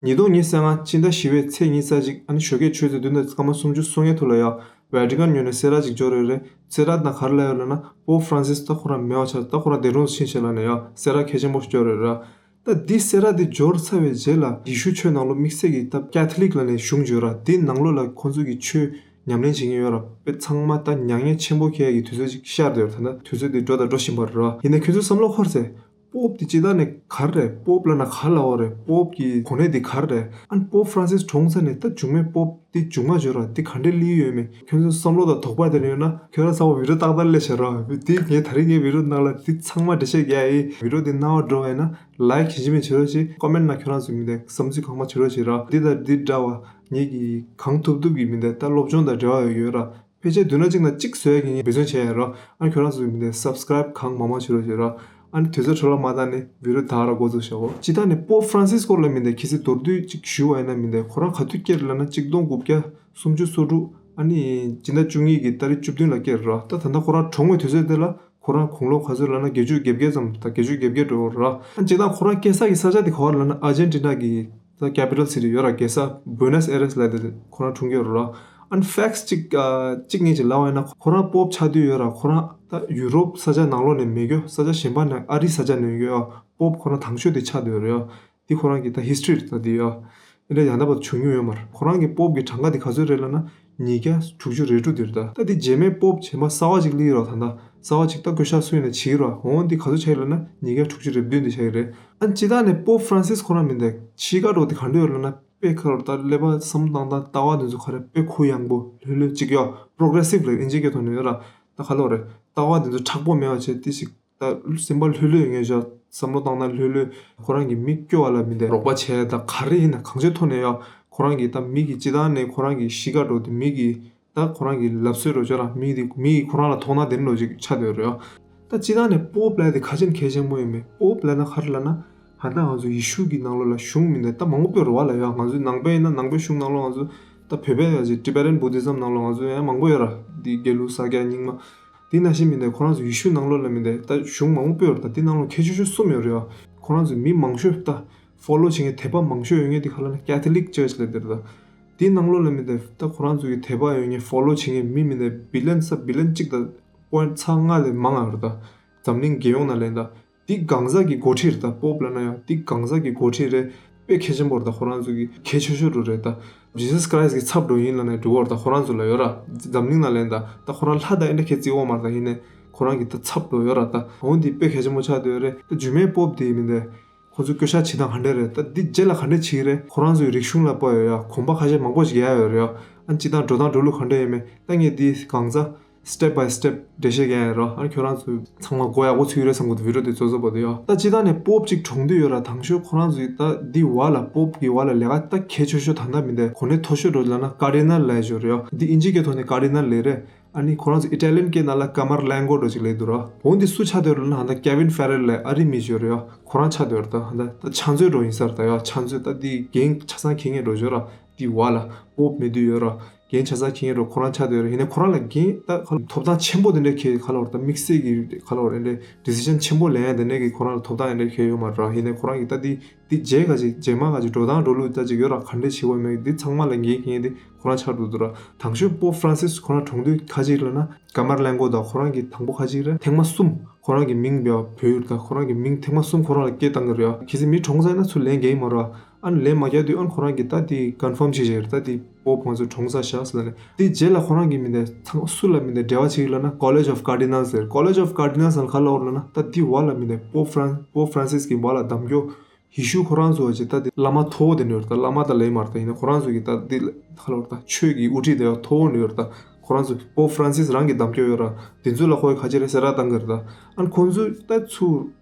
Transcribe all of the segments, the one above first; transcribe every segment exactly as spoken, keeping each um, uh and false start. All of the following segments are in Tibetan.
ཉིས་སྟོང་ཉི་ཤུ་རྩ་ལྔ་ཕྱི་ཟླ་བཞི་པའི་ཚེས་ཉི་ཤུ་རྩ་གཅིག་ཨ་ནི་ཞོགས་ཀས་ཆུ་ཚོད་བདུན་དང་སྐར་མ་སུམ་ཅུ་སོ་ལྔའི་ཐོག་ལ་ཡ་ཝེ་ཊི་ཀན་ངོས་ནས་གསལ་བསྒྲགས་ཅིག་འབྱོར་ཡོད་རེད། གསལ་བསྒྲགས་ནང་ག་རེ་ལབ་ཡོད་ལབ་ན། པོབ་ཧྥ་རན་སིས་ད་ཁོ་རང་མེད་པ་ཆགས། ད་ཁོ་རང་འདས་གྲོངས་སུ་ཕྱིན་ཤག་ལབ་ནས་ཡ་གསལ་བསྒྲགས་གལ་ཆེན་པོ་ཞིག་འབྱོར་ཡོད་རེད། ད་འདི་གསལ་བསྒྲགས་འདི་འབྱོར་ཚར་བའི་རྗེས་ལ་ཡེ་ཤུ་ཆོས་ནང་ལོགས་དམིགས་བསལ་གྱི་ད་ཀེ་ཐོ་ལིག་ལབ་ནས་གཞུང་ཡོད་ར། འདི་ནང་ལོགས་ལ་ཁོ་ཚོ་གི་ཆོས་ཉམས་ལེན་བྱེད་མཁན་ཡོད་ར། དཔེ་ཚང་མ་ད་མྱ་ངན་ཆེན་པོ་འཁྱེར་ཡ་གི་དུས་ཚོད་ཅིག་ཤར་བསྡད་ཡོད་ར། ད་ལྟ་དུས་ཚོད་འདི་འགྲོ་དང་འགྲོ་བཞིན་པ་རེད་ར། ཡིན་ནའི་ཁྱོད་ཚོས་བསམ་བློ་འཁོར་ཚེ། པོབ་དེ་སྤྱིར་བཏང་ནས་ག་རེ་རེད། པོབ་ལབ་ན་ག་ལབ་པ་རེད། པོབ་ཀྱི་གོ་གནས་དེ་ག་རེ་རེད། ཨ་ནི་པོབ་ཧྥ་རན་སིས་གྲོངས་ཚར་ནས་ད་མཇུག་མའི་པོབ་དེ་མཇུག་མ་འབྱོར་བ་དེ་ག་འདྲས་སླེབས་ཡོད་མེད་ཁྱོད་ཚོ་བསམ་བློ་དང་དོགས་པ་དེ་འདྲ་ཡོད་ན་ཁྱོད་རང་ཚང་མ་བི་ཌིའོ་ཏག་ཏག་སླེབས་བྱས་རོགས། དེ་ངས་ད་རིང་ངའི་བི་ཌིའོ་ནང་ལ་དེ་ཚང་མ་འགྲེལ་བཤད་རྒྱག་ཡ་ཡིན། བི་ཌིའོ་དེ་སྣང་བ་འགྲོ་བ་ཡིན་ན་ལའིཀ་ཡིན་གཅིག་མིན་གཅིག་བྱེད་རོགས་བྱེད། ཀོ་མེན་ཊི་ནང་ཁྱོད་རང་ཚོའི་མི་དེ་བསམ་ཚུལ་གང་མང་བྱེད་རོགས་བྱེད་རོགས། འདི་དང་འདི་འདྲ་བ་ངེད་ཀྱིས་གང་ཐུབ་ཐུབ་ཀྱིས་མི་དེ་ད་སློབ་སྦྱོང་དང་འབྲེལ་བ་ཡོད་ཡོད་ར། ཕལ་ཆེར་བདུན་ཕྲག་གཅིག་ནང་གཅིག་བཟོ་ཡ་གི་ངས་འབད་བརྩོན་བྱས་ཡ་རོ། ཨ་ནི་ཁྱོད་རང་ཚོ་མི་དེ་སབ་སི་ཀ་རའིབ་གང་མང་མང་བྱེད་རོགས་བྱེད་རོགས། ཨ་ནི་དུས་ཚོད་འཕྲོ་བརླག་མ་བཏང་ནས་བི་ཌིའོ་ད་ག་རང་འགོ་འཛུགས་བྱའོ། སྤྱིར་བཏང་ནས་པོབ་ཧྥ་རན་སིས་སྐོར་ལ་མི་དེ་གལ་སྲིད་མདོར་བསྡུས་ཅིག་ཞུ་བ་ཡིན་ན་མི་དེ་ཁོ་རང་ག་དུས་སྐྱེས་རེད་ལབ་ན་གཅིག་སྟོང་དགུ་བརྒྱ་སུམ་ཅུ་སོ་དྲུག་ཨ་ནི་སྤྱི་ཟླ་བཅུ་གཉིས་ཀྱི་ཏ་རིག་བཅུ་བདུན་ལ་སྐྱེས་རེད་རོ། ད་ད་ལྟ་ཁོ་རང་གྲོངས་པའི་དུས་ཚོད་དེ་ལ་ཁོ་རང་དགུང་ལོ་ག་ཚོད་ལབ་ན་བརྒྱད་ཅུ་གྱ་བརྒྱད་ཙམ་དང་བརྒྱད་ཅུ་གྱ་བརྒྱད་འགྲོ་རོ། ཨ་ནི་སྤྱིར་བཏང་ཁོ་རང་སྐྱེས་ས་གི་ས་ཆ་དེ་ག་བ་ལབ་ན་ཨར་ཇེན་ཊི་ན་གི་ད་ཀེ་པི་ཊལ་སི་ཊི་ཡོད་ར། རྒྱལ་ས་བུ་ནེས་ཨེ་རེས་ལ་དེ་ཁོ་རང་འཁྲུངས་ཡོད་ར། ཨ་ནི་ཕེག་སི་གཅིག་ཨ་གཅིག་གཉིས་ཅིག་ལབ་པ་ཡིན་ན་ཁོ་རང་པོབ་ཆགས་དུས་ཡོད་ར། ཁོ་རང་ད་ཡུ་རོབ་ས་ཆ་ནང་ལོགས་ནས་མེད་གྱོ། ས་ཆ་གཞན་པ་ནས་ཨ་རི་ས་ཆ་ནས་ཡོད་གྱོ། པོབ་ཁོ་རང་དང་ཤོས་དེ་ཆགས་དུས་ཡོད་ར། ཡ་དེ་ཁོ་རང་གི་ད་ཧིས་ཊོ་རི་རེད་ད་དེ་ཡ། ཨེ་འདྲ་ཡང་ད་བར་བྱུང་མྱོང་ཡོད་མ་རེད། ཁོ་རང་གི་པོབ་ཀྱི་གྲངས་ཀ་དེ་ག་ཚོད་རེད་ལབ་ན་ཉིས་བརྒྱ་དྲུག་ཅུ་རེ་དྲུག་དེ་རེད་ད། ད་དེ་རྗེས་མའི་པོབ་གཞན་པ་གསར་པ་ཅིག་སླེབས་ར། ད་ད་གསར་པ་ཅིག་ད་བསྐོ་བཞག་སུ་ཡིན་ན་བྱེད་ར། འོ་འདི་ག་ཚོད་ཆགས་ཡོད་ལབ་ན་ཉིས་བརྒྱ་དྲུག་ཅུ་རེ་བདུན་དེ་ཆགས་ཡོད་རེད། ཨ་ནི་སྤྱིར་བཏང་ནས་པོབ་ཧྥ་རན་སིས་ཁོ་རང་མི་འདུག་ཕྱི་ཁ་འགྲོ་དེ་ག་འདྲ་ཡོད་ལབ་ན་དཔེ་ཁ་ལོར་ད་ཀླད་པ་བསམ་བློ་བཏང་སྟངས་ལྟ་བ་དེ་ཚོ་ག་རེ་དཔེ་གུ་ཡངས་པོ་ལྷོད་ལྷོད་ཅིག་ཡོད། པོ་རོ་གེ་རེ་སིབ་ལབ་ཨིན་ཇི་སྐད་ཐོག་ནས་ཡོད་ར། ད་ག་ལོར་རེད། ལྟ་བ་དེ་ཚོ་མཁྲེགས་པོ་མེད་པ་བྱས་ཏི་ཞིག་ད་སེམས་པ་ལྷོད་ལྷོད་ཡོད་ངེས་ཤག་བསམ་བློ་བཏང་ན་ལྷོད་ལྷོད། ཁོ་རང་གི་མི་སྐྱོ་བ་ལ་མི་འདུག་རོགས་པ་བྱས་ད་ག་རེ་ཡིན་ན་གང་ཅིའི་ཐོག་ནས་ཡ་ཁོ་རང་གི་ད་མི་གི་སྤྱིར་བཏང་ནས་ཁོ་རང་གི་གཤིས་ཀ་འགྲོ་དེ་མི་གི་ད་ཁོ་རང་གི་ལབ་སྲོལ་རོ་ཅོ་ར་མི་དེ་མི་གི་ཁོ་རང་ལ་དོ་སྣང་དེ་འདྲ་ཅིག་ཆགས་བསྡད་རེད་ཡ། ད་སྤྱིར་བཏང་ནས་པོབ་ལབ་དེ་ག་ཅིན་གལ་ཆེན་པོ་ཡིན་མེད། པོབ་ལབ་ན་ག་རེ་ལབ་ན་ཧ་ད་ང་ཚོ་ཡེ་ཤུ་གི་ནང་ལོགས་ལ་གཞུང་མི་འདུག་ད་མང་པོ་ཡོད་རེད་བ་ལ་ཡ། ང་ཚོའི་ནང་པའི་ཡིན་ན་ནང་པའི་གཞུང་ནང་ལོགས་ང་ཚོ་ད་བོད་པའི་ཡ་ཅིག་ཊི་བེ་ཊན་བུ་དྷི་ཛམ་ནང་ལོགས་ང་ཚོ་ཡ་མང་པོ་ཡོད་ར། འདི་དགེ་ལུགས་ས་སྐྱ་རྙིང་མ། དེ་ནང་བཞིན་མི་འདུག་ཁོ་རང་ཚོ་ཡེ་ཤུ་ནང་ལོགས་ལ་མི་འདུག་ད་གཞུང་མང་པོ་ཡོད་རེད། ད་དེ་ནང་ལོགས་གལ་ཆེ་ཤོས་གསུམ་ཡོད་རེད་ཡ། ཁོ་རང་ཚོ་མི་མང་ཤོས་ད་ཕོ་ལོ་བྱེད་མཁན་དད་པ་མང་ཤོས་ཡོད་མཁན་དེ་ག་ལབ་ན་ཀེ་ཐོ་ལིག་ཅར་ཆི་ལབ་དེ་རེད་ད། དེ་ནང་ལོགས་ལ་མི་འདུག་ད་ཁོ་རང་ཚོ་གི་དད་པ་ཡོད་མཁན་ཕོ་ལོ་བྱེད་མཁན་མི་མི་འདུག་བི་ལན་ས་བི་ལན་གཅིག་དང་པོ་ཡིན་ཊི་ཚ་ལྔ་ལས་མང་ང་ཡོད་རེད་ད། འཛམ་གླིང་རྒྱལ་ཡོངས་ནང་ལ་ཡིན་ད། འདི་གང་ཟག་གི་འགོ་ཁྲིད་རེད་ད། པོབ་ལབ་ན་ཡང་འདི་གང་ཟག་གི་འགོ་ཁྲིད་རེད། དཔེ་གལ་ཆེན་པོ་རེད་ད། ཁོ་རང་ཚོ་གི་གལ་ཆེ་ཤོས་རུ་རེད་ད། ཇི་སཱས་ཁ་རའི་སི་གི་ཚབ་འགྲོ་ཡིན་ལབ་ནས་འགྲོ་བར་ད་ཁོ་རང་ཚོ་ལ་ཡོད་ར། འཛམ་གླིང་ནང་ལ་ཡིན་ད། ད་ཁོ་རང་ལྷ་དང་ཨེ་འདྲ་ཁྱད་བརྩི་འོ་མ་རེད་ད། ཡིན་ནས་ཁོ་རང་གི་ད་ཚབ་འགྲོ་ཡོད་ར་ད། འོ་འདི་དཔེ་གལ་ཆེན་པོ་ཆགས་བསྡད་ཡོད་རེད་ད། རྗེས་མའི་པོབ་དེ་ཡིན་མིན་དེ་ཁོ་ཚོ་བསྐོ་བཞག་བྱེད་སྟངས་ག་འདྲ་རེད་ད། འདི་རྗེས་ལ་ག་འདྲ་བྱེད་ཀྱི་རེད། ཁོ་རང་ཚོའི་རིག་གཞུང་ལ་དཔག་ཡོད་ཡ། གོམ་པ་ཁ་ཤས་མང་པོ་ཞིག་ཡལ་ཡོད་རེད་ཡ། ཨ་ནི་སྤྱིར་བཏང་འགྲོ་སྟངས་འགྲོ་ལུགས་ག་འདྲ་ཡིན་མིན་ད་ངས་འདི་གང་ཟག་སི་ཊེབ་བྷའི་སི་ཊེབ་འགྲེལ་བཤད་རྒྱག་ཡ་རོ། ཨ་ནི་ཁྱོད་རང་ཚོ་ཚང་མ་མགོ་ཡག་པོ་ཚོས་ཀྱི་རེད་བསམ་གྱི་འདུག་བི་ཌིའོ་དེ་ཚོ་བཟོ་བ་དེ་ཡོ། ད་སྤྱིར་བཏང་ནས་པོབ་ཅིག་གྲོངས་དུས་ཡོད་ར། དང་ཤོས་ཁོ་རང་ཚོའི་ད་འདི་བ་ལ་པོབ་གི་བ་ལ་ལས་ཀ་ད་གལ་ཆེ་ཤོས་ད་ལྟ་མི་འདུག་གོ་གནས་མཐོ་ཤོས་འགྲོ་ལབ་ན་ཀར་ཌི་ནལ་ལབ་ཡ་ཅིག་ཡོད་རེད་ཡོ། འདི་ཨིན་ཇི་སྐད་ཐོག་ནས་ཀར་ཌི་ནལ་ལབ་རེད། ཨ་ནི་ཁོ་རང་ཚོ་ཨི་ཊ་ལི་ཡན་སྐད་ནང་ལ་ཀ་མར་ལེང་གོ་འགྲོ་ཅིག་ལབ་འདུག་ར། འོ་འདི་སུ་ཆགས་བསྡད་ཡོད་རེད་ལབ་ན་ད་ཀེ་ཝིན་ཕེ་རལ་ལབ་ཨ་རི་མི་ཅིག་ཡོད་རེད་ཡོ། ཁོ་རང་ཆགས་བསྡད་ཡོད་རེད་ད། ད་ཕྱག་མཛོད་འགྲོ་ཡིན་ས་རེད་ད་ཡོ། ཕྱག་མཛོད་ད་འདི་འགན་ཆ་ཚང་འཁྱེར་མཁན་འགྲོ་ཅིག་ཡོད་ར། འདི་བ་ལ་པོབ་མེད་དུས་ཡོད་ར། འགན་ཆ་ཚང་འཁྱེར་མཁན་འགྲོ་ཁོ་རང་ཆགས་བསྡད་ཡོད་རེད། ཡིན་ནའི་ཁོ་རང་ལ་འགན་ད་ཁ་ལ་ཐོབ་ཐང་ཆེན་པོ་དེ་འདྲ་ཁེ་ཁ་ལ་བར་ད་དམིགས་བསལ་གྱི་ཁ་ལ་བར་དེ་འདྲ་ཌི་སི་ཤན་ཆེན་པོ་ལེན་ཡ་དེ་འདྲ་གི་ཁོ་རང་ལ་ཐོབ་ཐང་དེ་འདྲ་ཁེ་ཡོད་མ་རེད། ཡིན་ནའི་ཁོ་རང་གི་ད་འདི་འདི་རྗེས་ག་ཅིག་རྗེས་མ་ག་ཅིག་འགྲོ་སྟངས་འགྲོ་ལུགས་ད་ཅིག་ཡོད་ར། ག་འདྲ་བྱེད་དགོས་མེད་འདི་ཚང་མ་ལ་འགན་འཁྱེར་མཁན་དེ་ཁོ་རང་ཆགས་འགྲོ་འདུག་ར། དང་ཤོས་པོབ་ཧྥ་རན་སིས་ཁོ་རང་གྲོངས་དུས་ག་ཅིག་ལབ་ན་ཀ་མར་ལེང་གོ་ད་ཁོ་རང་གི་དང་པོ་ག་ཅིག་རེད། ཐེངས་མ་གསུམ་ཁོ་རང་གི་མིང་བོད་ཡུལ་ད་ཁོ་རང་གི་མིང་ཐེངས་མ་གསུམ་ཁོ་རང་ལ་སྐད་བཏང་གི་རེད་ཡ། གལ་སྲིད་མི་གྲོངས་ཚར་ན་ཚུར་ལེན་འགན་ཡིན་མ་རེད། ཨ་ནི་ལེན་མ་རྒྱག་དུས་ཨ་ནི་ཁོ་རང་གིས་ད་དེ་ཀོན་ཕརམ་བྱེད་བཞག་རེད། ད་དེ་པོབ་ང་ཚོ་གྲོངས་ཚར་ཤག་ཟེར་ལབ་ནས། དེ་རྗེས་ལ་ཁོ་རང་གིས་མི་འདི་ཚང་སུ་ལ་མི་འདི་འབྲེལ་བ་བྱེད་ཀྱི་ལབ་ན་College of Cardinals ཟེར། College of Cardinals ཟེར་ལ་ག་ལབ་ལབ་ན་ད་དེ་བ་ལ་མི་འདི་པོབ་ཧྥ་རན་པོབ་ཧྥ་རན་སིས་ཀྱི་བ་ལ་གདམ་སྐྱོར་ཡེ་ཤུ་ཁོ་རང་ཚོ་བ་ཅིག་ད་དེ་བླ་མ་མཐོ་བོ་དེ་འདྲ་ཡོད་རེད། ད་བླ་མ་ད་ལབ་ཡ་མ་རེད། ད་ཡིན་ན་ཁོ་རང་ཚོ་གི་ད་དེ་ག་ལབ་རེད། ད་ཆོས་ཀྱི་དབུ་ཁྲིད་དེ་ཡང་མཐོ་བོ་འདྲ་ཡོད་རེད། ད་ཁོ་རང་ཚོ་པོབ་ཧྥ་རན་སིས་རང་གི་གདམ་སྐྱོར་ཡོད་ར། དེ་ཚོ་ལ་ཁོ་གི་ཁ་ཆེ་རེ་གསལ་བསྒྲགས་བཏང་གི་རེད། ད་ཨ་ནི་ཁོང་ཚོ་ད་ཚུར་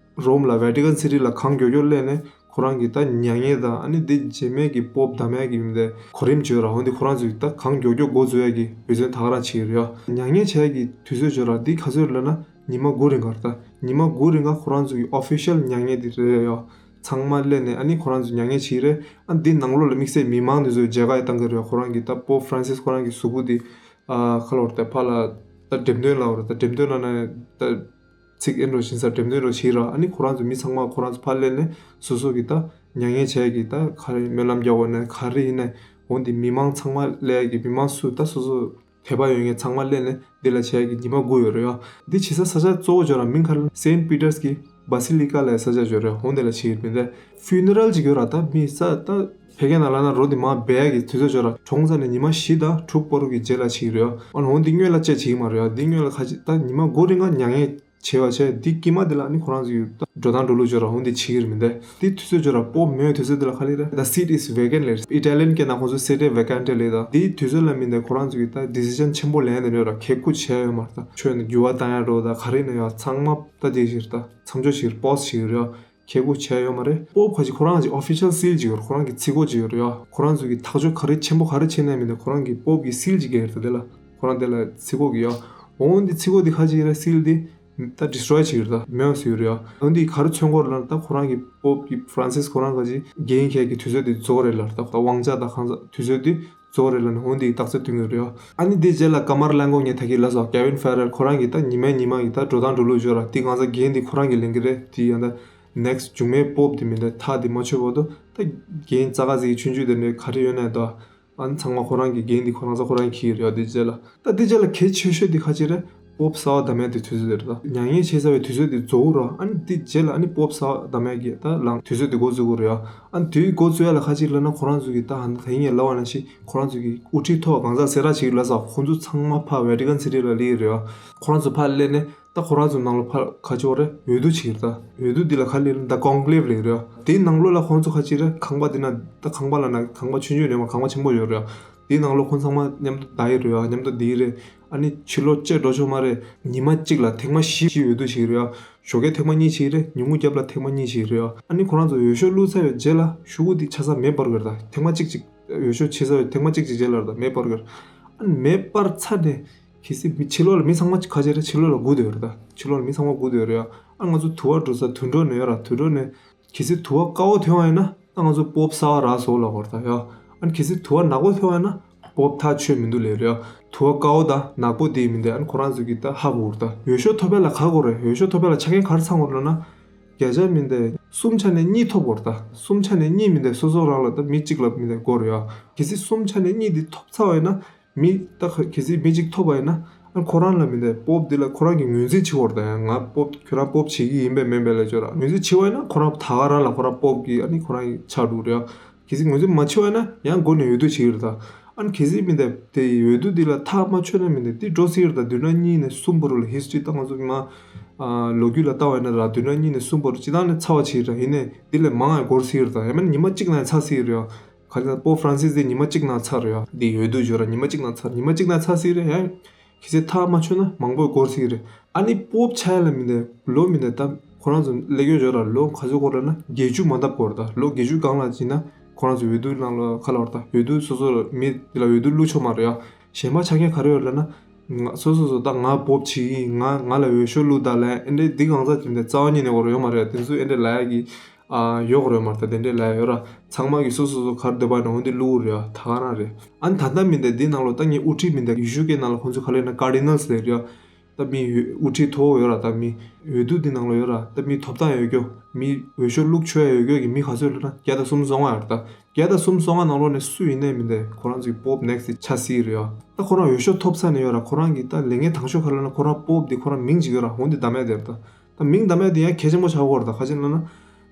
རོམ་ལ་ཝེ་ཊི་ཀན་སི་ཊི་ལ་གང་མགྱོགས་མགྱོགས་སླེབས་ནས་ཁོ་རང་གི་ད་མྱ་ངན་དང་ཨ་ནི་དེ་རྗེས་མའི་གི་པོབ་གདམ་ཡ་གི་མི་དེ་གོ་རིམ་བྱོས་ར། འོན་ཏེ་ཁོ་རང་ཚོས་ད་གང་མགྱོགས་མགྱོགས་འགོ་འཛུགས་ཡ་གི་འབད་བརྩོན་ད་ག་རང་བྱེད་ཀྱི་རེད་ཡ། མྱ་ངན་བྱས་ཀྱི་དུས་ཚོད་བྱོས་ར། འདི་ག་ཚོད་ལབ་ན་ཉི་མ་དགུ་རིང་ག་རེད། ད་ཉི་མ་དགུ་རིང་ག་ཁོ་རང་ཚོ་གི་ཨོ་ཕི་ཤལ་མྱ་ངན་དེ་རེད་ཡ། ཚང་མ་སླེབས་ནས་ཨ་ནི་ཁོ་རང་ཚོ་མྱ་ངན་བྱེད་ཀྱི་རེད། ཨ་འདི་ནང་ལོགས་ལ་དམིགས་བསལ་མི་མང་དེ་ཚོས་མཇལ་ཁ་ཡ་བཏང་གི་རེད་ཡ། ཁོ་རང་གི་ད་པོབ་ཧྥ་རན་སིས་ཁོ་རང་གི་གཟུགས་པོ་དེ་ཨ་ཁ་ལོར་ད་ཕ་ལ་ད་འགྲེམས་སྟོན་ལ་བར་ད་འགྲེམས་སྟོན་ལ་ན་ད། ཚིག་ཨེ་འགྲོ་བཞིན་ས་འགྲེམས་སྟོན་རོ་བྱེད་ར། ཨ་ནི་ཁོ་རང་ཚོ་མི་ཚང་མ་ཁོ་རང་ཚོ་ཕར་སླེབས་ནས་སོ་སོ་གི་ད་ མྱ་ངན་བྱས་ཀྱི་ད་ག་རེ་སྨོན་ལམ་རྒྱག་དགོས་ནས་ག་རེ་ཡིན་ནས་འོན་ཏེ་མི་མང་ཚང་མ་སླེབས་ཀྱི་མི་མང་སུ་ད་སོ་སོ་དད་པ་ཡོད་མཁན་ཚང་མ་སླེབས་ནས་འདི་ལ་བྱས་ཀྱི་ཉི་མ་དགུ་ཡོད་རེད་ཡ། འདི་བྱེད་ས་ས་ཆ་གཙོ་བོ་བརྗོད་ར་མིང་ག་རེ་ལ་སེན་པི་ཏར་སི་གི་བ་སི་ལི་ཀ་ལ་ས་ཆ་བརྗོད་རེད། འོན་ཏེ་ལ་བྱེད་ཀྱི་མི་འདས་ཕུ་ནེ་རལ་ཅིག་ཡོད་ར། ད་མི་ས་ད་ཕ་གི་ནང་ལ་ན་རོ་འདི་མ་སྦས་ཀྱི་དུས་ཚོད་བརྗོད་ར་གྲོངས་ཚར་ནས་ཉི་མ་བཞི་དང་དྲུག་བར་གྱི་རྗེས་ལ་བྱེད་ཀྱི་རེད་ཡ། འོན་ཏེ་སྔོན་ལ་བཅད་བྱེད་ཀྱི་མ་རེད་ཡ། འདི་སྔོན་ལ་ཁ་ཅིག་ད་ཉི་མ་དགུ་རིང་ང་མྱ་ངན་བྱས་པ་བྱས་འདི་དཀྱིལ་མ་འདི་ལ་ནི་ཁོ་རང་ཚོའི་འགྲོ་སྟངས་འགྲོ་ལུགས་བརྗོད་ར་འོན་ཏེ་བྱེད་ཀྱི་རེད་མི་འདས། འདི་དུས་ཚོད་བརྗོད་ར་པོབ་མེད་དུས་ཚོད་འདི་ལ་ག་རེ་རེད། The seat is vacant ལས་ཨི་ཊ་ལི་ཡན་སྐད་ནང་ཁོང་ཚོ་སེ་ཏེ་ཝེ་ཀན་ཏེ་ལས་ད་འདི་དུས་ཚོད་ལ་མི་འདས་ཁོ་རང་ཚོ་གི་ད་ཌི་སི་ཤན་ཆེན་པོ་ལེན་འདི་འདྲ་ར་ཁེ་ཁུ་བྱས་ཡོད་མ་རེད། ད་ཆོས་ནི་འགྱུར་བ་བཏང་ཡ་འགྲོ་ད་ག་རེ་ནི་ཡ་ཚང་མ་ད་དེ་ཞིག་རེད། ད་མཚམས་འཇོག་ཞིག་རེད། པོ་སི་ཞིག་རེད། ཁེ་ཁུ་བྱས་ཡོད་མ་རེད། པོབ་ཁ་ཅིག་ཁོ་རང་གི་ཨོ་ཕི་ཤལ་སིལ་ཅིག་ཡོད་རེད། ཁོ་རང་གི་ཚིག་གོ་ཅིག་ཡོད་རེད་ཡ། ཁོ་རང་ཚོ་གི་ཐག་གཅོད་ག་རེ་ཆེན་པོ་ག་རེ་བྱེད་ནའི་མི་འདུག་ཁོ་རང་གི་པོབ་གི་སིལ་ཅིག་གི་ཡོད་རེད། དེ་ལ་ཁོ་རང་དེ་ལ་ཚིག་གོ་གི་ཡ། འོན་ཏེ་ཚིག་གོ་དེ་ཁ་ཅིག་རེད་སིལ་དེ་ད་ཌི་སི་ཊོ་ཡི་ཅིག་ཡོད་རེད། ད་མེད་པ་སུ་ཡོད་རེད་ཡ། འོན་ཏེ་ག་རེ་མཚོན་གོ་རེད་ལ་ད་ཁོ་རང་གི་པོབ་གི་ཕ་རན་སིས་ཁོ་རང་ག་ཅིག་རྒན་ཁྱེད་ཀྱི་དུས་ཚོད་དེ་རྫོགས་རེད་ལ་ད་ད་དབང་ཆ་ད་གང་ཟག་དུས་ཚོད་དེ་རྫོགས་རེད་ལ་ནི་འོན་ཏེ་རྟགས་གསལ་སྟོན་གྱི་རེད་ཡ། ཨ་ནི་དེ་རྗེས་ལ་ཀ་མར་ལན་གོ་ངས་ད་གི་ལ་སོགས་ཀེ་ཝིན་ཕེ་རལ་ཁོ་རང་གི་ད་ཉི་མའི་ཉི་མ་གི་ད་འགྲོ་སྟངས་འགྲོ་ལུགས་བརྗོད་ར་དེ་གང་ཟག་རྒན་དེ་ཁོ་རང་གི་ལེན་གི་རེད། དེ་ཡང་ད་ནེག་སི་ཊི་མཇུག་མའི་པོབ་དེ་མི་འདུག་ཐག་དེ་མ་ཆོད་བར་དུ་ད་རྒན་རྩ་ཁ་ཟིག་ཆུང་ཆུང་དེ་འདྲའི་ག་རེ་ཡོད་ནའི་ད་ཨ་ནི་ཚང་མ་ཁོ་རང་གི་རྒན་དེ་ཁོ་རང་ཚོ་ཁོ་རང་གི་ཡོད་རེད་ཡ། དེ་རྗེས་ལ་ད་དེ་རྗེས་ལ་གལ་ཆེ་ཤོས་དེ་ཁ་ཅིག་རེད། པོབ་གསར་བ་བདམས་ཡ་དེ་དུས་ཚོད་དེ་རེད། ད་མྱ་ངན་བྱེད་ཚར་བའི་དུས་ཚོད་དེ་རྫོགས་ར་ཨ་ནི་དེ་རྗེས་ལ་ཨ་ནི་པོབ་གསར་བ་བདམས་ཡ་གི་ད་ལངས་དུས་ཚོད་དེ་འགོ་བཙུགས་དགོས་རེད་ཡ། ཨ་ནི་དེའི་འགོ་བཙུགས་ཡ་ལ་ཁ་ཅིག་ལབ་ན་ཁོ་རང་ཚོ་གི་ད་ཧ་ད་ཡིན་ཡ་ལབ་པ་ནང་བཞིན་ཁོ་རང་ཚོ་གི་དབུ་ཁྲིད་ཐོག་གང་ཟག་སེ་ར་ཅིག་ལ་ས་ཁོང་ཚོ་ཚང་མ་ཕར་ཝེ་ཊི་ཀན་སི་ཊི་ལ་སླེབས་ཡོད་རེད་ཡ། ཁོ་རང་ཚོ་ཕར་སླེབས་ནས་ད་ཁོ་རང་ཚོ་ནང་ལ་ཕར་ག་ཅིག་ཡོད་རེད། འོས་བསྡུ་བྱེད་ཀྱི་རེད། ད་འོས་བསྡུ་འདི་ལ་ག་རེ་ལབ་ན་ད་ཀོན་ཀི་ལེབ་ལབ་ཀྱི་རེད། དེའི་ནང་ལོགས་ལ་ཁོང་ཚོ་ཁ་ཅིག་རེད། ཁང་པ་འདི་ན་ད་ཁང་པ་ལབ་ན་ཁང་པ་ཆུང་ཆུང་རེད་མ། ཁང་པ་ཆེན་པོ་ཡོད་རེད། དེའི་ནང་ལོགས་ཁོང་ཚང་མ་མཉམ་དུ་བསྡད་ཡོད་རེད་ཡ། མཉམ་དུ་བསྡད་ཡོད་རེད། ཨ་ནི་ཕྱི་ལོགས་བཅད་འགྲོ་ཆོག་མ་རེད། ཉི་མ་གཅིག་ལ་ཐེངས་མ་བཞི་བཞི་འོས་བསྡུ་བྱེད་ཀྱི་རེད་ཡ། ཞོགས་ཀས་ཐེངས་མ་གཉིས་བྱེད་ཀྱི་རེད། ཉིན་གུང་རྒྱབ་ལ་ཐེངས་མ་གཉིས་བྱེད་ཀྱི་རེད་ཡ། ཨ་ནི་ཁོ་རང་ཚོ་འོས་ཤོག་བླུགས་ཚར་བའི་རྗེས་ལ་ཤོག་གུ་དེ་ཆ་ཚང་མེ་འབར་གྱི་རེད། ད་ཐེངས་མ་གཅིག་གཅིག་འོས་ཤོག་བྱེད་ཚར་བའི་ཐེངས་མ་གཅིག་གཅིག་རྗེས་ལ་རེད་ད་མེ་འབར་གྱི་རེད། ཨ་ནི་མེ་འབར་ཚར་ནས་གལ་སྲིད་མི་ཕྱི་ལོགས་ལ་མི་ཚང་མ་ཁ་ཆེ་རེད། ཕྱི་ལོགས་ལ་སྒུག་བསྡད་ཡོད་རེད། ད་ཕྱི་ལོགས་ལ་མི་ཚང་མ་སྒུག་བསྡད་ཡོད་རེད་ཡ། ཨ་ང་ཚོ་དུ་བ་འགྲོ་ས་དུད་འགྲོ་ནས་ཡོད་ར། དུད་འགྲོ་ནས་གལ་སྲིད་དུ་བ་དཀར་པོ་ཐོན་པ་ཡིན་ན་ཨ་ང་ཚོ་པོབ་གསར་པ་རག་སོང་ལབ་དགོས་རེད་ད་ཡ། ཨ་ནི་གལ་སྲིད་དུ་བ་ནག་པོ་ཐོན་པ་ཡིན་ན་པོབ་ཐག་ཆོད་མི་འདུག་ལབ་རེད་ཡ། དུ་བ་དཀར་པོ་དང་ནག་པོ་དེ་མི་འདུག་ཨ་ནི་ཁོ་རང་ཚོ་གིས་ད་ཧ་གོ་རེད་ད། འོས་ཤོག་ཐོབ་པ་ལ་ག་དགོས་རེད། འོས་ཤོག་ཐོབ་པ་ལ་ཆ་རྐྱེན་ག་རེ་ཚང་དགོས་རེད་ལབ་ན། བརྒྱ་ཆ་མི་འདུག་གསུམ་ཆ་ནས་གཉིས་ཐོབ་དགོས་རེད་ད། གསུམ་ཆ་ནས་གཉིས་མི་འདུག་སོ་སོ་རང་ལ་ད་མི་གཅིག་ལ་མི་འདུག་དགོས་རེད་ཡ། གལ་སྲིད་གསུམ་ཆ་ནས་གཉིས་འདི་ཐོབ་ཚར་བ་ཡིན་ན། མི་ད་ག་གལ་སྲིད་མི་གཅིག་ཐོབ་པ་ཡིན་ན། ཨ་ཁོ་རང་ལ་མི་འདུག་པོབ་འདི་ལ་ཁོ་རང་གིས་ངོས་འཛིན་བྱེད་དགོས་རེད་ད། ཡང་ང་པོབ་ཁྱོད་རང་པོབ་བྱེད་ཀྱི་ཡིན་པས་མིན་པས་ལབ་ཆོག་ར། ངོས་འཛིན་བྱེད་པ་ཡིན་ན་ཁོ་རང་ད་ག་རང་ལ་ཁོ་རང་པོབ་ཀྱི་ཨ་ནི་ཁོ་རང་གི་ཆགས་འགྲོ་རེད་ཡ། གལ་སྲིད་ངོས་འཛིན་མ་བྱེད་པ་ཡིན་ན་ཡང་སྒོ་ནས་འོས་བསྡུ་བྱེད་ཀྱི་རེད་ད། ཨ་ནི་གལ་སྲིད་མི་འདུག་དེ་འོས་བསྡུ་འདི་ལ་ཐག་མ་ཆོད་ན་མི་འདུག་འདི་འགྲོ་སྲིད་ཀྱི་རེད་ད། བདུན་ཕྲག་གཉིས་ནས་གསུམ་བར་ལ་ཧིས་ཊི་རི་ད་ང་ཚོ་གི་མ་ཨ་ལོ་རྒྱུས་ལ་ལྟ་བ་ཡིན་ན་ར་བདུན་ཕྲག་གཉིས་ནས་གསུམ་བར་སྤྱི་བཏང་ནས་ཚར་བ་བྱེད་ཀྱི་རེད། ཡིན་ནའི་འདི་ལས་མང་བ་འགོར་སྲིད་ཀྱི་རེད་ད། ཡང་མིན་ཉི་མ་གཅིག་ནང་ཚར་སྲིད་ཀྱི་རེད་ཡ། ག་རེ་ལབ་པོབ་ཧྥ་རན་སིས་དེ་ཉི་མ་གཅིག་ནང་ཚར་རེད་ཡ། འདི་འོས་བསྡུ་བརྗོད་ར་ཉི་མ་གཅིག་ནང་ཚར། ཉི་མ་གཅིག་ནང་ཚར་སྲིད་རེད་ཡ། གལ་སྲིད་ཐག་མ་ཆོད་ན་མང་པོ་འགོར་སྲིད་རེད། ཨ་ནི་པོབ་ཆགས་ཡ་ལ་མི་འདུག་ལོ་མི་འདུག་ད་ཁོ་རང་ཚོ་སླེབས་ཡོད་བརྗོད་ར་ལོ་ག་ཚོད་འགོར་རེད་ན་བརྒྱད་ཅུ་མ་འདབ་འགོར་རེད་ད། ལོ་བརྒྱད་ཅུ་སྒང་ལ་ཕྱིན་ན་ཁོ་རང་ཚོ་འོས་བསྡུ་ནང་ལ་ག་ལབ་རེད་ད། འོས་བསྡུ་སོ་སོ་ལ་མི་འདི་ལ་འོས་བསྡུ་བླུག་ཆོག་མ་རེད་ཡ། གཞན་པ་ཆ་རྐྱེན་ག་རེ་ཡོད་ལབ་ན། ང་སོ་སོ་སོ་ད་ང་པོབ་བྱེད་ཀྱི་ཡིན། ང་ང་ལ་འོས་ཤོག་བླུགས་དང་ལབ་ཨེ་འདྲས་འདི་གང་ཟག་ཅིག་འདི་རྩ་བ་ཉིད་ནས་འོར་ཡོད་མ་རེད། དེ་ཚོ་ཨེ་འདྲས་ལབ་ཡ་གི་ཨ་ཡོད་རེད་མ་རེད་ད། དེ་འདྲས་ལབ་ཡ་ཡོད་ར། ཚང་མ་གི་སོ་སོ་སོ་ག་རེ་འདོད་པ་ཡིན་ན་འོ་འདི་བླུག་རེད་ཡ། ད་ག་རང་རེད། ཨ་ནི་ད་ལྟ་མི་འདི་འདི་ནང་ལོགས་ད་ངའི་དབུ་ཁྲིད་མི་འདི་ཡེ་ཤུ་སྐད་ནང་ལ་ཁོང་ཚོ་ག་ལབ་ན་ཀར་ཌི་ནལ་སི་ལབ་རེད་ཡ། ད་མི་དབུ་ཁྲིད་མཐོ་བོ་ཡོད་ར། ད་མི་འོས་བསྡུ་འདི་ནང་ལོགས་ཡོད་ར། ད་མི་ཐོབ་ཐང་ཡོད་རྒྱུ་མི་འོས་ཤོག་བླུག་ཆོག་ཡ་ཡོད་རྒྱུ་གི་མི་ག་ཚོད་ལབ་ན་བརྒྱ་དང་སུམ་ཅུ་སོ་ལྔ་ཡོད་ར་ད། བརྒྱ་དང་སུམ་ཅུ་སོ་ལྔ་ནང་ལོགས་ནས་སུ་ཡིན་ནའི་མི་འདི་ཁོ་རང་ཚོའི་པོབ་ནེག་སི་ཊི་ཆགས་སྲིད་རེད་ཡ། ད་ཁོ་རང་འོས་ཤོག་ཐོབ་ཚར་ནས་ཡོད་ར། ཁོ་རང་གི་ད་ལས་འགན་དང་ཤོས་ག་རེ་ལབ་ན་ཁོ་རང་པོབ་འདི་ཁོ་རང་མིང་ཅིག་ཡོད་ར། འོ་འདི་བདམས་ཡ་དེ་རེད་ད། ད་མིང་བདམས་ཡ་དེ་ཡང་གལ་ཆེན་པོ་ཆགས་ཀྱི་ཡོད་རེད་ད། ག་ཅི་ལབ་ན།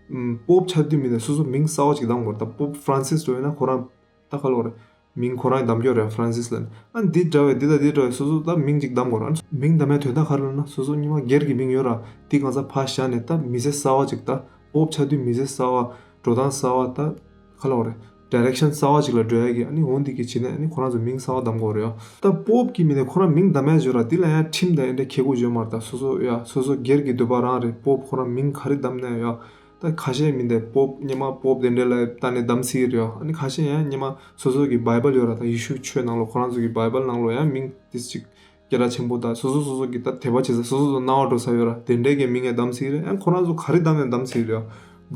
ཨམ་པོབ་ཆགས་དུས་མི་འདི་སོ་སོ་མིང་གསར་པ་ཅིག་བདམས་དགོས་རེད་ད། པོབ་ཧྥ་རན་སིས་འགྲོ་ཡིན་ན་ཁོ་རང་ད་ག་ལབ་རེད། མིང་ཁོ་རང་གིས་བདམས་རྒྱུ་རེད་ཧྥ་རན་སིས་ལབ་ནས། ཨ་འདི་འདྲ་བའི་འདི་དང་འདི་འདྲ་བའི་སོ་སོ་ད་མིང་ཅིག་བདམས་དགོས་རེད། ཨ་མིང་བདམས་ཡ་དོན་དག་ག་རེ་ལབ་ན་སོ་སོ་སྔོན་མ་སྒེར་གྱི་མིང་ཡོད་ར། འདི་གང་ཟག་ཕར་བཞག་ནས་ད་མི་ཚེ་གསར་པ་ཅིག་ད་པོབ་ཆགས་དུས་མི་ཚེ་གསར་པ་འགྲོ་སྟངས་གསར་པ་ད་ག་ལབ་རེད། ཌི་རེག་ཤན་གསར་པ་ཅིག་ལ་འགྲོ་ཡ་གི་ཨ་ནི་འོ་འདི་གི་བྱེད་ནས་ཨ་ནི་ཁོ་རང་ཚོ་མིང་གསར་པ་བདམས་དགོས་རེད་ཡ། ད་པོབ་གི་མི་ནས་ཁོ་རང་མིང་བདམས་ཡ་བརྗོད་ར་འདི་ལ་ཡང་ཁྲིམས་དང་ཨེ་འདྲ་ཁེ་གུ་བརྗོད་མ་རེད་ད། སོ་སོ་ཡ་སོ་སོ་སྒེར་གྱི་འདོད་པ་རང་རེད། པོབ་ཁོ་རང་མིང་ག་རེ་བདམས་ན་ཡ། ད་ཁ་ཤས་མི་འདི་པོབ་སྔོན་མ་པོབ་དེ་འདྲས་ལ་ལྟ་ནས་བདམས་སྲིད་རེད་ཡ། ཨ་ནི་ཁ་ཤས་ཡང་སྔོན་མ་སོ་སོ་གི་བྷའི་བལ་ཡོད་ར། ད་ཡེ་ཤུ་ཆོས་ནང་ལོགས་ཁོ་རང་ཚོ་གི་བྷའི་བལ་ནང་ལོགས་ཡང་མིང་ཏིས་ཅིག་སྐད་གྲགས་ཆེན་པོ་ད་སོ་སོ་སོ་སོ་གི་ད་དད་པ་བྱེད་ས་སོ་སོ་སོ་སྣང་བ་འགྲོ་ས་ཡོད་ར། དེ་འདྲས་ཀྱི་མིང་ཡང་བདམས་སྲིད་རེད། ཡང་ཁོ་རང་ཚོ་ག་རེ་བདམས་ནས་བདམས་སྲིད་རེད་ཡ།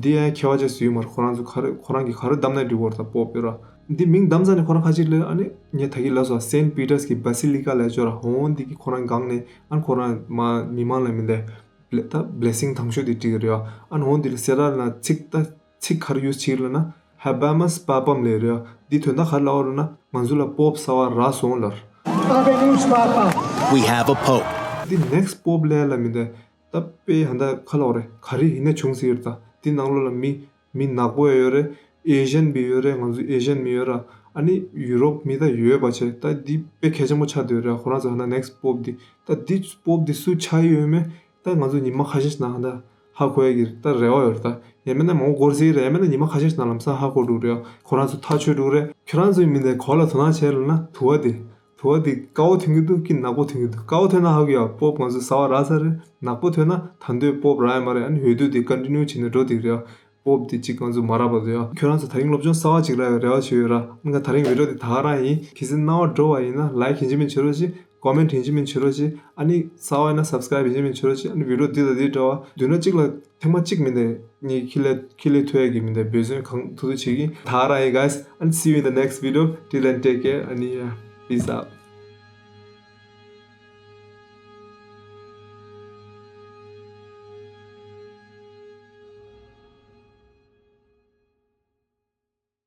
འདི་ཡང་ཁྱད་པར་ཅན་སུ་ཡོད་མ་རེད། ཁོ་རང་ཚོ་ག་རེ་ཁོ་རང་གི་ག་རེ་བདམས་ན་འགྲིག་གི་རེད་ད་པོབ་ཡོད་ར། འདི་མིང་བདམས་ས་ནས་ཁོ་རང་ཁ་ཅིག་ལས་ཨ་ནི་ངས་ད་གིན་ལབ་སོང་སེན་པི་ཏར་སི་གི་བ་སི་ལི་ཀ་ལབ་ཡ་ཅིག་ཡོད་ར། འོ་འདི་གི་ཁོ་རང་སྒང་ནས་ཨ་ནི་ཁོ་རང་མ་མི་མང་ལ་མི་འདི་ད་བྷི་ལེ་སིང་དང་ཤོས་དེ་སྤྲད་ཀྱི་རེད་ཡ། ཨ་ནི་འོ་འདི་ལ་སེ་ར་ལ་ཚིག་ད་ ཚིག་ག་རེ་ཡུས་བྱེད་ལབ་ན། Habemus Papam ལབ་རེད་ཡ། འདི་དོན་དག་ག་རེ་ལབ་པ་རེད་ན། ང་ཚོ་ལ་པོབ་གསར་པ་རག་སོང་ལབ། Habemus Papam. We have a pope. འདི་next pope ལབ་ལ་མི་འདུག་ད་དཔེ་ཧ་ད་ག་ལབ་རེད། ག་རེ་ཡིན་ན་བྱུང་སྲིད་ཡོད་ད། འདི་ནང་ལོགས་ལ་མི་མི་ནག་པོ་ཡང་ཡོད་རེད། ཨེ་ཤན་མི་ཡོད་རེད། ང་ཚོ་ཨེ་ཤན་མི་ཡོད་ར། ཨ་ནི་ཡུ་རོབ་མི་ད་ཡོད་པ་བྱས། ད་འདི་དཔེ་གལ་ཆེན་པོ་ཆགས་བསྡད་ཡོད་ར། ཁོ་རང་ཚོ་ཧ་ད་next pope འདི། ད་འདི་པོབ་འདི་སུ་ཆགས་ཡོད་མེད་ད་ང་ཚོ་ཉི་མ་ཁ་ཤས་ཤིག་ནང་ཧ་ད་ཧ་གོ་ཡ་གི་ད་རེ་བ་ཡོད་རེད། ད་ཡང་མིན་ན་མང་པོ་འགོར་སྲིད་རེད། ཡང་མིན་ན་ཉི་མ་ཁ་ཤས་ཤིག་ནང་ལམ་སང་ཧ་གོ་འགྲོ་རེད། ཁོ་རང་ཚོ་ཐག་ཆོད་འགྲོ་རེད། ཁྱོད་རང་ཚོའི་མི་འདི་གོ་ལ་དོ་སྣང་བྱས་ལ་ན་དུ་བ་འདི། དུ་བ་འདི་དཀར་པོ་ཐོན་གྱི་འདུག་གི་ནག་པོ་ཐོན་གྱི་འདུག་དཀར་པོ་ཐོན་ན་ཧ་གོ་ཡ། པོབ་ང་ཚོ་གསར་པ་རག་ཚར་རེད། ནག་པོ་ཐོན་ན་ད་དུང་པོབ་རག་ཡ་མ་རེད། ཨ་ནི་འོས་བསྡུ་འདི་ཀོན་ཊི་ནིའུ་བྱས་ནས་འགྲོ་བསྡད་རེད། པོབ་འདི་གཅིག་ང་ཚོ་མ་རག་པ་འདུག་ཡ། ཁྱོད་རང་ཚོ་ད་རིང་སློབ་སྦྱོང་གསར་པ་གཅིག་རག་ཡོད་རེ་བ་བྱེད་ཡོད་ར། ཨ་ནི་ད་རིང་བི་ཌིའོ་འདི་ད་ག་རང་ཡིན། གལ་སྲིད་སྣང་བ་འགྲོ་བ་ཡིན་ན་ལའིཀ་ཡིན་གཅིག་མིན་གཅིག་བྱེད་རོགས་བྱེད། ཀོ་མེན་ཊི་ཡིན་གཅིག་མིན་གཅིག་བྱེད་རོགས་བྱེད། ཨ་ནི་གསར་པ་ཡིན་ན་སབ་སི་ཀ་རའིབ་ཡིན་གཅིག་མིན་གཅིག་བྱེད་རོགས་བྱེད། ཨ་ནི་བི་ཌིའོ་འདི་དང་འདི་འདྲ་བ་མདུན་ན་གཅིག་ལ་ཐེངས་མ་གཅིག་མིན་ནས་ངས་ཁྱེར་ལས་ཁྱེར་ལས་ཐུབ་ཡ་གི་མིན་ནས་འབད་བརྩོན་གང་ཐུབ་ཐུབ་བྱེད་ཀྱི། ད་ག་རང་ཡིན། Guys, and see you in the next video. Till then, take care. ཨ་ནི་ཡ། Peace out.